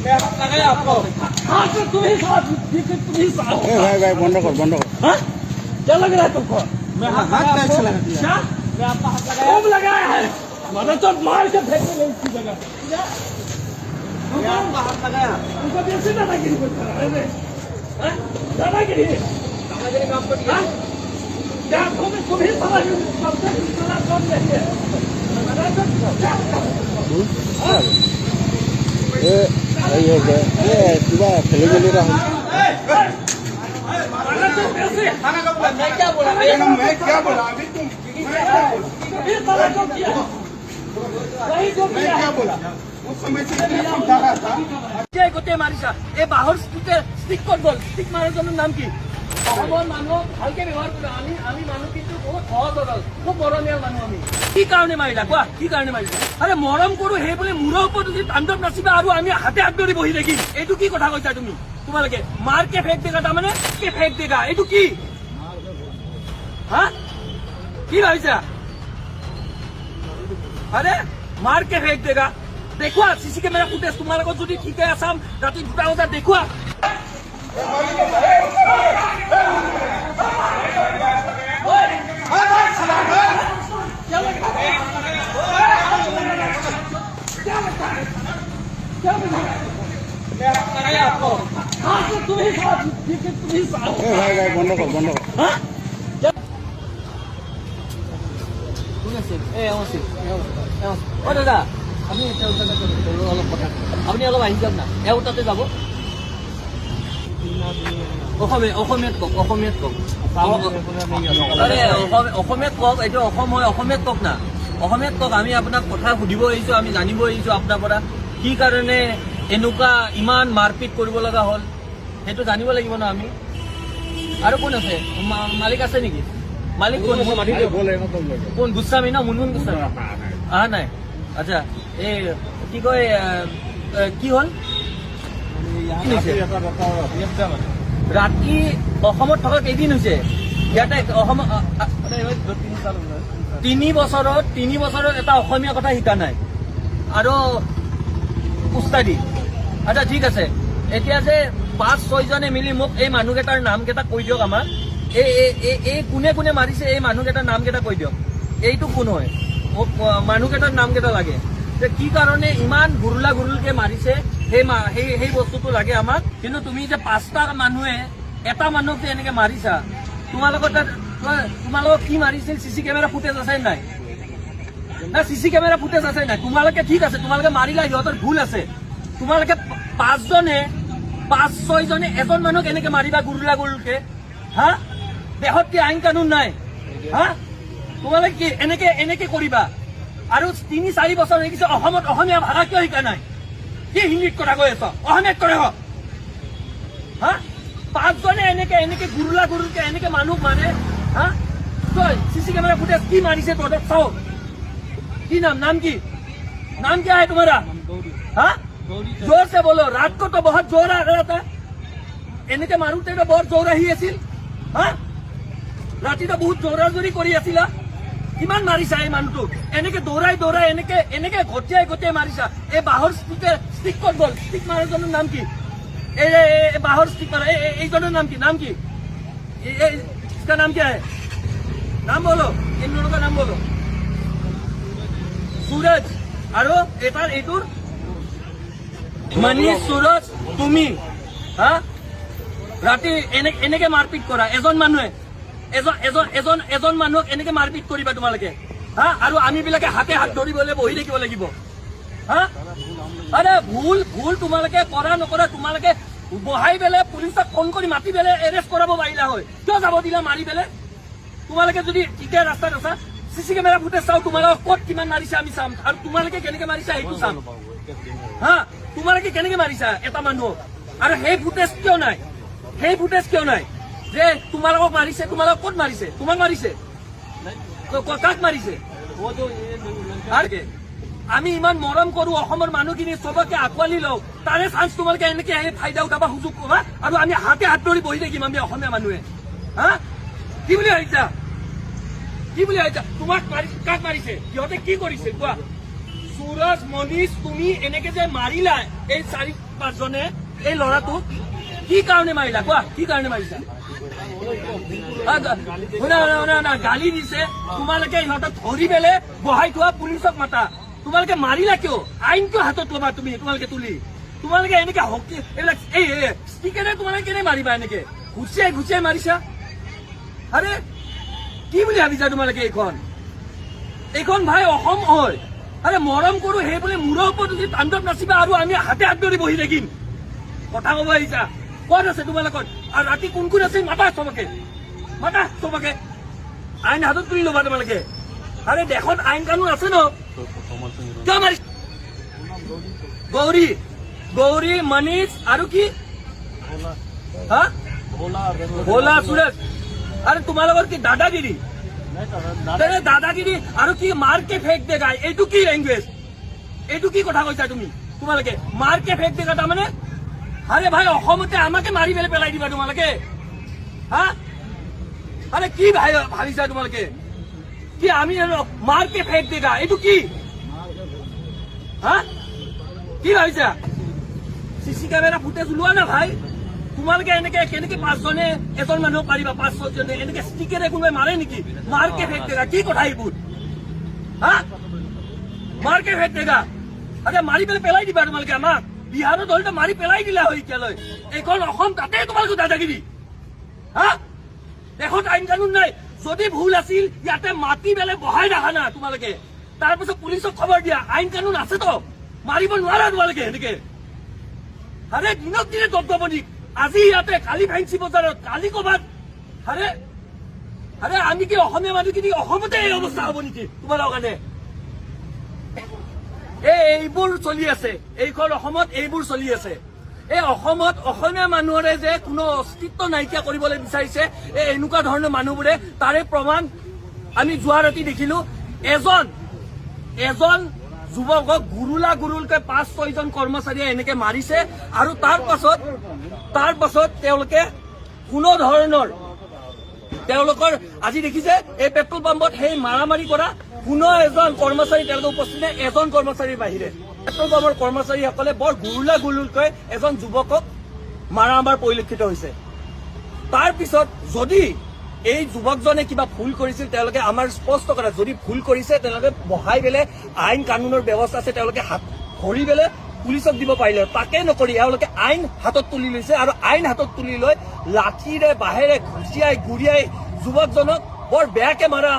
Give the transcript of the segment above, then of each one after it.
मैं हाथ लगाया आपको? हाँ तो तुम ही साथ, तुम ही साथ। ए भाई भाई, बंद कर, बंद कर। हाँ, क्या लग रहा है तुमको? मैं हाथ लगाया आपको? क्या मैं आपका हाथ लगाया? खूब लगाया है, मैंने तो मार के फेंकने नहीं इसकी जगह। मैं आपका हाथ लगाया? तुमको बेसी दादागिरी करता है दादागिरी, दादागिरी काम पर किया क्या? तुम ही समझ, सबसे दूसरा कौन नहीं है। কিবা খেলি মেলি এটা হ'ল। मैं क्या बोला? मैं क्या बोला अभी? तुम मैं क्या बोला? मैं क्या बोला? उस समय से इतना समझा रहा था। গোটেই মাৰিছা এই বাঁহৰ ষ্টিকে, ষ্টিক ক'ত গ'ল? ষ্টিক মাৰাজনৰ নাম কি? অসমৰ মানুহক ভালকে ব্যৱহাৰ কৰোঁ আমি। আমি মানুহ কিন্তু বহুত সহজ সৰল, খুব মৰমীয়াল মানুহ আমি। কি কাৰণে মাৰিলা কোৱা? কি কাৰণে মাৰিছা? আৰে মৰম কৰো সেই বুলি মূৰৰ ওপৰত যদি তাণ্ডৱ নাচিবা আৰু আমি হাতে হাত ধৰি বহি থাকিম, এইটো কি কথা কৈছা তুমি? তোমালোকে मार के फेंक देगा, তাৰমানে के फेंक देगा, এইটো কি? হা, কি ভাবিছা? আৰে मार के फेंक देगा, দেখুৱা চি চি কেমেৰা ফুটেজ। তোমালোকৰ যদি ঠিকে আছাম, ৰাতি 2টা বজাত দেখুৱা। मैं हाथ लगाया आपको? हाँ तो तुम ही साथ, तुम ही साथ। এ ভাই ভাই, বন্ধ কৰ, বন্ধ কৰ। হা, কোন আছে? এই এওঁ আছিল, এওঁ। অ দাদা, আপুনি তেওঁৰ তাতে অলপ কথা, আপুনি অলপ আহি যাওক না, এওঁ তাতে যাব। অসমীয়া, অসমীয়াত কওক, অসমীয়াত কওক। আৰে অসমীয়াত কওক, এইটো অসম হয়, অসমীয়াত কওক না, অসমীয়াত কওক। আমি আপোনাক কথা সুধিব আহিছো, আমি জানিব আহিছো আপোনাৰ পৰা কি কাৰণে এনেকুৱা ইমান মাৰপিট কৰিব লগা হ'ল, সেইটো জানিব লাগিব ন আমি। আৰু কোন আছে? মালিক আছে নেকি? মালিক কোন? কোন? গোস্বামী ন? মুনমুন গোস্বামী অহা নাই? আচ্ছা, এই কি কয়, কি হ'ল? কি হৈছে? ৰাতি অসমত থকা কেইদিন হৈছে? ইয়াতে অসম 3 বছৰত, 3 বছৰত এটা অসমীয়া কথা শিকা নাই আৰু উস্তাদি। আচ্ছা, ঠিক আছে। এতিয়া যে পাঁচ ছয়জনে মিলি, মোক এই মানুহকেইটাৰ নামকেইটা কৈ দিয়ক আমাক। এই এই এই এই কোনে কোনে মাৰিছে, এই মানুহকেইটাৰ নামকেইটা কৈ দিয়ক। এইটো কোন হয়? মোক মানুহকেইটাৰ নামকেইটা লাগে, যে কি কাৰণে ইমান গুৰুলা গুৰুলকে মাৰিছে, সেই সেই বস্তুটো লাগে আমাক। কিন্তু তুমি যে পাঁচটা মানুহে এটা মানুহক যে এনেকে মাৰিছা, তোমালোকৰ তাত তোমালোকক কি মাৰিছিল চি চি কেমেৰা ফুটেজ আছে নাই না? চি চি কেমেৰা ফুটেজ আছে নাই? তোমালোকে ঠিক আছে, তোমালোকে মাৰিলা, সিহঁতৰ ভুল আছে। তোমালোকে পাঁচজনে, পাঁচ ছয়জনে এজন মানুহক এনেকে মাৰিবা গুৰুলা গুৰুলকে? হা, দেশত কি আইন কানুন নাই? হা, তোমালোকে কি এনেকে এনেকে কৰিবা? আৰু 3-4 বছৰ হৈ গৈছে অসমত, অসমীয়া ভাষা কিয় শিকা নাই? কি হিন্দীত কথা কৈ আছ? অসমীয়াত কৰে। হা, পাঁচজনে এনেকে এনেকে গুৰুলা গুৰুলকে এনেকে মানুহ মাৰে? হা, তই চি চি কেমেৰা ফুটেজ কি মাৰিছে তহঁতক চাও। কি নাম? নাম কি? नाम क्या है तुम्हारा? हाँ, जोर से बोलो। रात को तो बहुत जोर आ रहा था। এনেকে মাৰোতে তো বৰ জোৰ আহি আছিল। হা, ৰাতিটো বহুত জোৰা জোৰি কৰি আছিলা। কিমান মাৰিছা এই মানুহটোক? এনেকে দৌৰাই দৌৰাই, এনেকে এনেকে ঘটিয়াই ঘটিয়াই মাৰিছা। এই বাঁহৰ ষ্টিকে, ষ্টিক ক'ত গ'ল? ষ্টিক মাৰাজনৰ নাম কি? এই এই বাঁহৰ ষ্টিক মাৰা এইজনৰ নাম কি? নাম কি? এই इसका नाम क्या है? नाम बोलो, इन दोनों का नाम बोलो। সুৰজ আৰু এটাৰ এইটোৰ মনীষ, সুৰজ, তুমি। হা, ৰাতি এনেকে মাৰপিট কৰা, এজন মানুহে এজন এজন এজন এজন মানুহক এনেকে মাৰপিট কৰিবা তোমালোকে? হা, আৰু আমি বিলাকে হাতে হাত ধৰিবলৈ বহি থাকিব লাগিব? হা, আৰে ভুল ভুল তোমালোকে কৰা নকৰা, তোমালোকে বহাই পেলাই পুলিচক ফোন কৰি মাতি পেলাই এৰেষ্ট কৰাব পাৰিলা হয়। কিয় যাব দিলা মাৰি পেলাই? তোমালোকে যদি ঠিকে ৰাস্তাত আছা, চি চি কেমেৰা ফুটেজ চাওঁ, তোমালোকক ক'ত কিমান মাৰিছা আমি চাম আৰু তোমালোকে কেনেকে মাৰিছা সেইটো চাম। হা, তোমালোকে কেনেকে মাৰিছা এটা মানুহক আৰু সেই ফুটেজ কিয় নাই? সেই ফুটেজ কিয় নাই যে তোমালোকক মাৰিছে? তোমালোকক ক'ত মাৰিছে? তোমাক মাৰিছে? কাক মাৰিছে? আৰু আমি ইমান মৰম কৰো অসমৰ মানুহখিনি, চবকে আঁকোৱালি লওঁ, তাৰে চান্স তোমালোকে এনেকে আহি ফাইদা উঠাবা সুযোগ পাবা আৰু আমি হাতে হাত ধৰি বহি থাকিম আমি অসমীয়া মানুহে? হা, কি বুলি ভাবিছা? কি বুলি ভাবিছা? তোমাক মাৰি কাক মাৰিছে? সিহঁতে কি কৰিছে কোৱা। সুৰজ, মনীষ, তুমি এনেকে যে মাৰিলা এই চাৰি পাঁচজনে এই ল'ৰাটোক, কি কাৰণে মাৰিলা কোৱা? কি কাৰণে মাৰিছা? শুনা শুনা শুনা শুনা, গালি দিছে। তোমালোকে ইহঁতক ধৰি পেলাই বহাই থোৱা, পুলিচক মাতা। তোমালোকে মাৰিলা কিয়? আইন কিয় হাতত ল'বা তুমি? তোমালোকে তুলি তোমালোকে এনেকে হকি এইবিলাক এই ষ্টিকেৰে তোমালোকে কেনে মাৰিবা? এনেকে ঘুচিয়াই ঘুচিয়াই মাৰিছা। আৰে, কি বুলি ভাবিছা তোমালোকে? এইখন ভাই অসম হয়। আৰে, মৰম কৰো সেই বুলি মূৰৰ ওপৰত যদি তাণ্ডৱ নাচিবা আৰু আমি হাতে হাত ধৰি বহি থাকিম। কথা ক'ব আহিছা? ক'ত আছে তোমালোকৰ? আৰু ৰাতি কোন কোন আছিল? মাতা চবকে, মাতা চবকে। আইন হাতত তুলি ল'বা তোমালোকে? আৰে, দেশত আইন কানুন আছে ন? কিয় মাৰিছা? গৌৰী, গৌৰী, মনীষ আৰু কি? হা, ভোলা, সুৰজ। আৰে, তোমালোকৰ কি দাদাগিৰি? তেনে দাদাগিৰি আৰু কি? मार के फेंक देगा, এইটো কি লেংগুৱেজ? এইটো কি কথা কৈছা তুমি? তোমালোকে मार के फेंक देगा তাৰমানে? আৰে ভাই, অসমতে আমাকে মাৰি পেলাই পেলাই দিবা তোমালোকে? হা, আৰে, কি ভাই ভাবিছা তোমালোকে? কি আমি আৰু मार के फेंक देगा, এইটো কি? হা, কি ভাবিছা? চিচি কেমেৰা ফুটেজ ওলোৱা না ভাই। তোমালোকে এনেকে কেনেকে পাঁচজনে এজন মানুহক পাৰিবা? পাঁচ ছজনে এনেকে ষ্টিকেৰে কোনোবাই মাৰে নেকি? मार के फेंक देगा, কি কথা এইবোৰ? হা, मार के फेंक देगा। আৰে, মাৰি পেলাই পেলাই দিবা তোমালোকে আমাক? বিহাৰত হ'লেতো মাৰি পেলাই দিলা হয় এতিয়ালৈ। এইখন অসম, তাতে তোমালোকে দাদাগিৰি? হা, দেশত আইন কানুন নাই? যদি ভুল আছিল ইয়াতে মাতি পেলাই বহাই ৰাখা না তোমালোকে, তাৰপিছত পুলিচক খবৰ দিয়া। আইন কানুন আছেতো, মাৰিব নোৱাৰা তোমালোকে সেনেকে। আৰে, দিনক দিনে দপদপনি, আজি ইয়াতে, কালি ফেঞ্চি বজাৰত, কালি ক'ৰবাত। আৰে আৰে, আমি কি অসমীয়া মানুহখিনি অসমতে এই অৱস্থা হ'ব নেকি তোমালোকৰ কাৰণে? এইবোৰ চলি আছে এইখন অসমত, এইবোৰ চলি আছে। এই অসমত অসমীয়া মানুহৰে যে কোনো অস্তিত্ব নাইকিয়া কৰিবলৈ বিচাৰিছে এই এনেকুৱা ধৰণৰ মানুহবোৰে, তাৰে প্ৰমাণ আমি যোৱা ৰাতি দেখিলো। এজন এজন যুৱকক গুৰুলা গুৰুলকৈ পাঁচ ছয়জন কৰ্মচাৰীয়ে এনেকে মাৰিছে আৰু তাৰ পাছত তেওঁলোকে কোনো ধৰণৰ তেওঁলোকৰ আজি দেখিছে এই পেট্ৰল পাম্পত সেই মাৰামাৰি কৰা কোনো এজন কৰ্মচাৰী তেওঁলোকে উপস্থিত নাই, এজন কৰ্মচাৰীৰ বাহিৰে। পেট্ৰল পাম্পৰ কৰ্মচাৰীসকলে বৰ গুৰুলা গুৰুলকৈ এজন যুৱকক মাৰা আমাৰ পৰিলক্ষিত হৈছে। তাৰ পিছত যদি এই যুৱকজনে কিবা ভুল কৰিছিল, তেওঁলোকে আমাৰ স্পষ্ট কথা, যদি ভুল কৰিছে তেওঁলোকে বহাই পেলাই আইন কানুনৰ ব্যৱস্থা আছে, তেওঁলোকে হাত ধৰি পেলাই পুলিচক দিব পাৰিলে। তাকে নকৰি এওঁলোকে আইন হাতত তুলি লৈছে আৰু আইন হাতত তুলি লৈ লাঠিৰে বাঁহেৰে ঘুচিয়াই গুৰিয়াই যুৱকজনক বৰ বেয়াকে মাৰা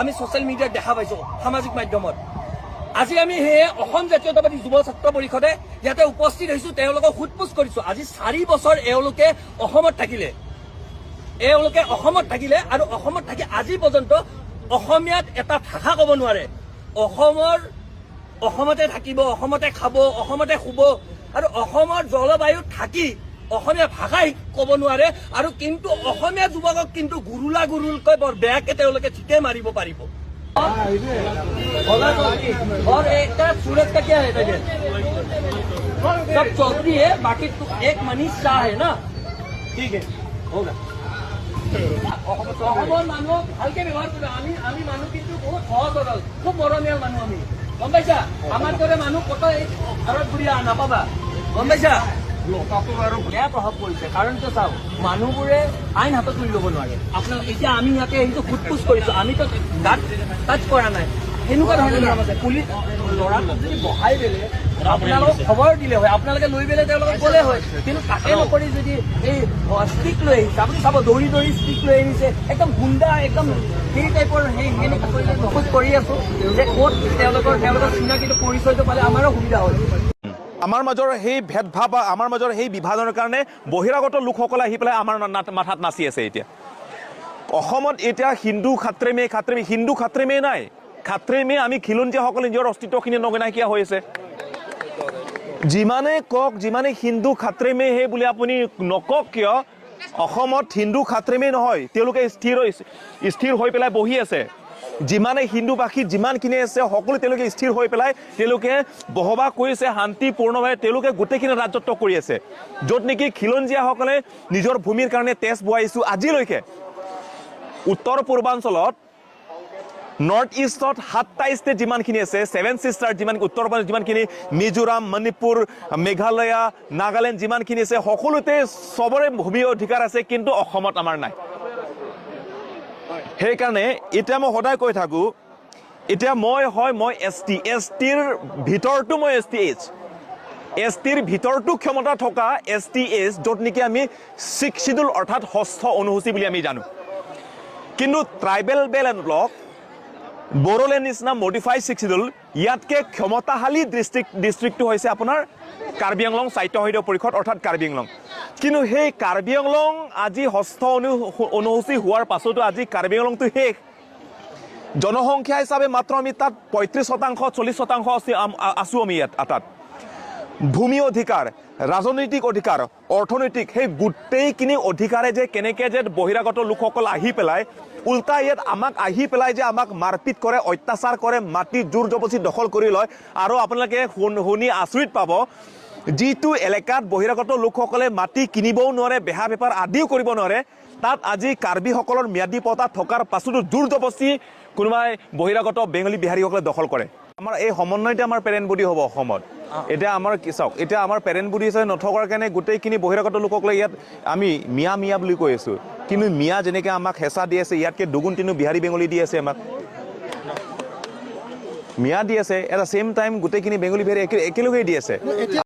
আমি ছচিয়েল মিডিয়াত দেখা পাইছো, সামাজিক মাধ্যমত। আজি আমি সেয়ে অসম জাতীয়তাবাদী যুৱ ছাত্ৰ পৰিষদে ইয়াতে উপস্থিত হৈছো, তেওঁলোকক সোধ পোছ কৰিছো। আজি 4 বছৰ এওঁলোকে অসমত থাকিলে, এওঁলোকে অসমত থাকিলে আৰু অসমত থাকি আজি পৰ্যন্ত অসমীয়াত এটা ভাষা ক'ব নোৱাৰে। অসমতে থাকিব, অসমতে খাব, অসমতে শুব আৰু অসমৰ জলবায়ুত থাকি অসমীয়া ভাষাই ক'ব নোৱাৰে আৰু কিন্তু অসমীয়া যুৱকক কিন্তু গুৰুলা গুৰুলকৈ বৰ বেয়াকে তেওঁলোকে ঠিকে মাৰিব পাৰিব। और एक का सूरज का क्या है? टाइटल सब चौधरी है, बाकी तो एक मनीष शाह है ना? ठीक है, होगा। অসমৰ মানুহক ভালকে ব্যৱহাৰ কৰোঁ আমি। আমি মানুহ কিন্তু বহুত সহজ সৰল, খুব মৰমীয়াল মানুহ আমি, গম পাইছা? আমাৰ দৰে মানুহ ক'তো এই ঘৰত ঘূৰি আহ নাপাবা, গম পাইছা? বেয়া প্ৰভাৱ পৰিছে। কাৰণটো চাওক, মানুহবোৰে আইন হাতত তুলি ল'ব নোৱাৰে। আপোনাৰ এতিয়া আমি ইয়াতে আহিছো, সোধ পোছ কৰিছো, আমিতো গাত টাচ কৰা নাই। সেনেকুৱা ধৰণৰ নিয়ম আছে। পুলিচ ল'ৰাটোক যদি বহাই পেলে আপোনালোকক খবৰ দিলে হয়, আপোনালোকে লৈ পেলাই তেওঁলোকক গ'লে হয়। কিন্তু তাকে নকৰি যদি এই ষ্টিক লৈ আহিছে, আপুনি চাব, দৌৰি দৌৰি ষ্টিক লৈ আহিছে, একদম গুণ্ডা, একদম সেই টাইপৰ। সেই সেনেকুৱা কৰিলে বহুত কৰি আছো যে ক'ত তেওঁলোকৰ চিনাকিটো পৰিচয়টো পালে আমাৰো সুবিধা হয়। আমাৰ মাজৰ সেই ভেদভাৱ বা আমাৰ মাজৰ সেই বিভাজনৰ কাৰণে বহিৰাগত লোকসকলে আহি পেলাই আমাৰ মাথাত নাচি আছে। এতিয়া অসমত এতিয়া হিন্দু खतरे में, खतरे में, হিন্দু खतरे में নাই। खतरे में আমি খিলঞ্জীয়াসকলে নিজৰ অস্তিত্বখিনি নাইকিয়া হৈ আছে। যিমানে কওক, যিমানে হিন্দু खतरे में হে বুলি আপুনি নকওক কিয়, অসমত হিন্দু खतरे में নহয়। তেওঁলোকে স্থিৰ হৈ পেলাই বহি আছে। যিমানে হিন্দুবাসী যিমানখিনি আছে, সকলো তেওঁলোকে স্থিৰ হৈ পেলাই তেওঁলোকে বসবাস কৰিছে শান্তিপূৰ্ণভাৱে। তেওঁলোকে গোটেইখিনি ৰাজত্ব কৰি আছে, য'ত নেকি খিলঞ্জীয়াসকলে নিজৰ ভূমিৰ কাৰণে তেজ বোৱাইছোঁ আজিলৈকে। উত্তৰ পূৰ্বাঞ্চলত নৰ্থ ইষ্টত সাতটা ষ্টেট যিমানখিনি আছে, ছেভেন চিষ্টাৰ যিমান, উত্তৰ প্ৰদেশ যিমানখিনি, মিজোৰাম, মণিপুৰ, মেঘালয়, নাগালেণ্ড যিমানখিনি আছে, সকলোতে চবৰে ভূমি অধিকাৰ আছে, কিন্তু অসমত আমাৰ নাই। সেইকাৰণে এতিয়া মই সদায় কৈ থাকোঁ, এতিয়া মই হয় মই এছ টি, এছ টিৰ ভিতৰতো মই এছ টি এইচ, এছ টিৰ ভিতৰতো ক্ষমতা থকা এছ টি এইচ, য'ত নেকি আমি ছিক্স চিডুল অৰ্থাৎ ষষ্ঠ অনুসূচী বুলি আমি জানো। কিন্তু tribal belt and block, Bodoland নিচিনা মডিফাই ছিক্স চিডুল, ইয়াতকৈ ক্ষমতাশালী ডিষ্ট্ৰিক্টটো হৈছে আপোনাৰ কাৰ্বি আংলং স্বায়ত্তশাসিত পৰিষদ অৰ্থাৎ কাৰ্বি আংলং। কিন্তু সেই কাৰ্বি আংলং আজি ষষ্ঠ অনুসূচী হোৱাৰ পাছতো আজি কাৰ্বি আংলংটো শেষ। জনসংখ্যা হিচাপে মাত্ৰ আমি তাত 35%, 40% আছোঁ আমি ইয়াত। তাত ভূমি অধিকাৰ, ৰাজনৈতিক অধিকাৰ, অৰ্থনৈতিক, সেই গোটেইখিনি অধিকাৰে যে কেনেকৈ যে বহিৰাগত লোকসকল আহি পেলাই উল্টা ইয়াত আমাক আহি পেলাই যে আমাক মাৰপিট কৰে, অত্যাচাৰ কৰে, মাটি জোৰ জবৰদস্তি দখল কৰি লয়। আৰু আপোনালোকে শুনি আচৰিত পাব, যিটো এলেকাত বহিৰাগত লোকসকলে মাটি কিনিবও নোৱাৰে, বেহা বেপাৰ আদিও কৰিব নোৱাৰে, তাত আজি কাৰ্বিসকলৰ ম্যাদী পটা থকাৰ পাছতো জোৰ জবৰদস্তি কোনোবাই বহিৰাগত বেংগলী বিহাৰীসকলে দখল কৰে। আমাৰ এই সমন্বয়তে আমাৰ পেৰেণ্ট বডি হ'ব অসমত। এতিয়া আমাৰ কি চাওক, এতিয়া আমাৰ পেৰেণ্ট বডি হিচাপে নথকাৰ কাৰণে গোটেইখিনি বহিৰাগত লোকসকলে ইয়াত আমি মিয়া মিয়া বুলি কৈ আছোঁ, কিন্তু মিয়া যেনেকৈ আমাক হেঁচা দি আছে, ইয়াতকৈ দুগুণ তিনি বিহাৰী বেংগলী দি আছে, আমাক মিয়া দি আছে, এট the same time গোটেইখিনি বেংগলী বিহাৰী একেলগেই দি আছে।